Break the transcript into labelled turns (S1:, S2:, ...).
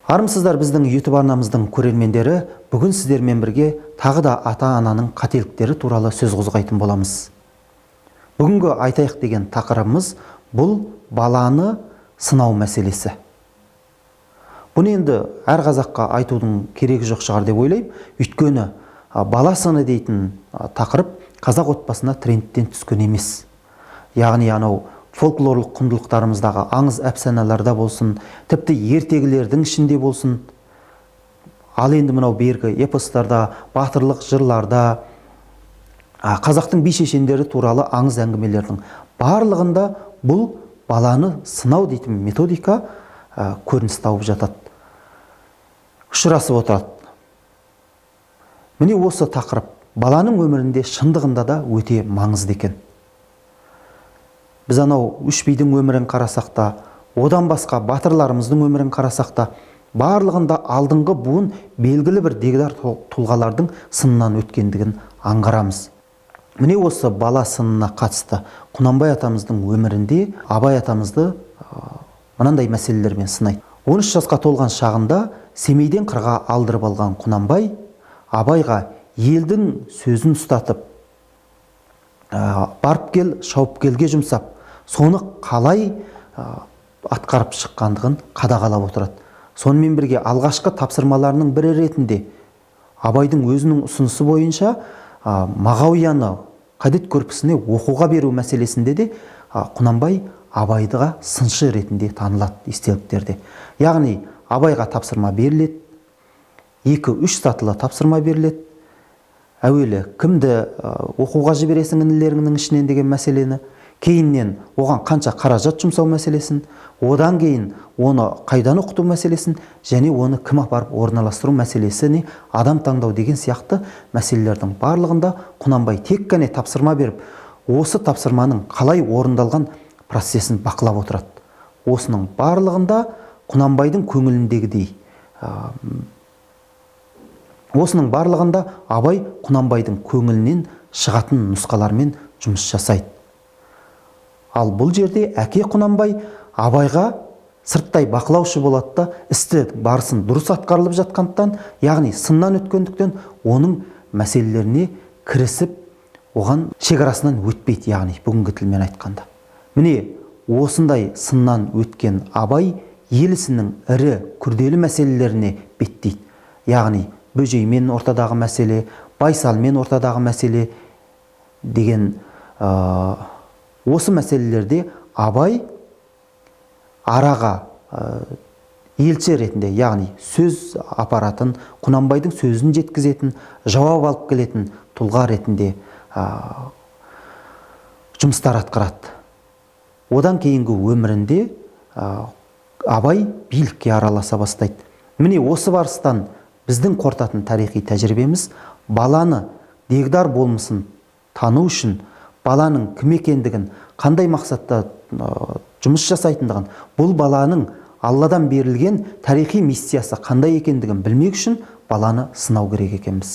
S1: Армысыздар, біздің YouTube арнамыздың көрермендері! Бүгін сіздермен бірге тағы да ата-ананың қателіктері туралы сөз қозғайтын боламыз. Бүгінгі айтайық деген тақырыбымыз — бұл баланы сынау мәселесі. Бұны енді әр қазаққа айтудың керегі жоқ шығар деп ойлаймын. Өйткені бала сыны дейтін тақырып қазақ отбасына трендтен түскен емес. Яғни анау фольклорлық құндылықтарымыздағы аңыз әпсаналарда болсын, тіпті ертегілердің ішінде болсын, ал енді мынау бергі эпостарда, батырлық жырларда, қазақтың би шешендері туралы аңыз әңгімелердің барлығында бұл баланы сынау дейтін методика көрініс тауып жатады, ұшырасып отырады. Міне, осы тақырып баланың өмірінде шындығында да өте маңызды екен. Біз анау үш бидің өмірін қарасақ та, одан басқа батырларымыздың өмірін қарасақ та, барлығында алдыңғы буын белгілі бір дегдар тұлғалардың сынынан өткендігін аңғарамыз. Міне, осы бала сынына қатысты Құнанбай атамыздың өмірінде Абай атамызды мынандай мәселелермен сынайды. 13 жасқа толған шағында Семейден қырға алдырып алған Құнанбай Абайға елдің сөзін ұстатып, барып кел, шауып келге жұмсап, соны қалай атқарып шыққандығын қадағалап отырады. Сонымен бірге алғашқы тапсырмаларының бірі ретінде Абайдың өзінің ұсынысы бойынша Мағауияны кадет корпусіне оқуға беру мәселесінде де Құнанбай Абайдыға сыншы ретінде танылады естеліктерде. Яғни Абайға тапсырма беріледі, екі үш сатылы тапсырма беріледі. Әуелі кімді оқуға жібересің інілеріңнің ішінен деген мәселені, кейіннен оған қанша қаражат жұмсау мәселесін, одан кейін оны қайдан оқыту мәселесін және оны кім апарып орналастыру мәселесіне адам таңдау деген сияқты мәселелердің барлығында Құнанбай тек қана тапсырма беріп, осы тапсырманың қалай орындалған процесін бақылап отырады. Осының барлығында Құнанбайдың көңіліндегідей, осының барлығында Абай Құнанбайдың көңілінен шығатын нұсқалармен жұмыс жасайды. Ал бұл жерде әке Құнанбай Абайға сырттай бақылаушы болады да, істі барысын дұрыс атқарылып жатқандықтан, яғни сыннан өткендіктен, оның мәселелеріне кірісіп, оған шекарасынан өтпейді, яғни бүгінгі тілмен айтқанда. Міне, осындай сыннан өткен Абай ел ісінің ірі күрделі мәселелеріне беттейді. Яғни Бөжеймен ортадағы мәселе, Байсалмен ортадағы мәселе деген осы мәселелерде Абай араға елші ретінде, яғни сөз апаратын, Құнанбайдың сөзін жеткізетін, жауап алып келетін тұлға ретінде жұмыстар атқарады. Одан кейінгі өмірінде Абай билікке араласа бастайды. Міне, осы барыстан біздің қорытатын тарихи тәжірибеміз: баланы дегдар болмысын тану үшін, баланың кім екендігін, қандай мақсатта жұмыс жасайтындығын, бұл баланың Алладан берілген тарихи миссиясы қандай екендігін білмек үшін баланы сынау керек екенбіз.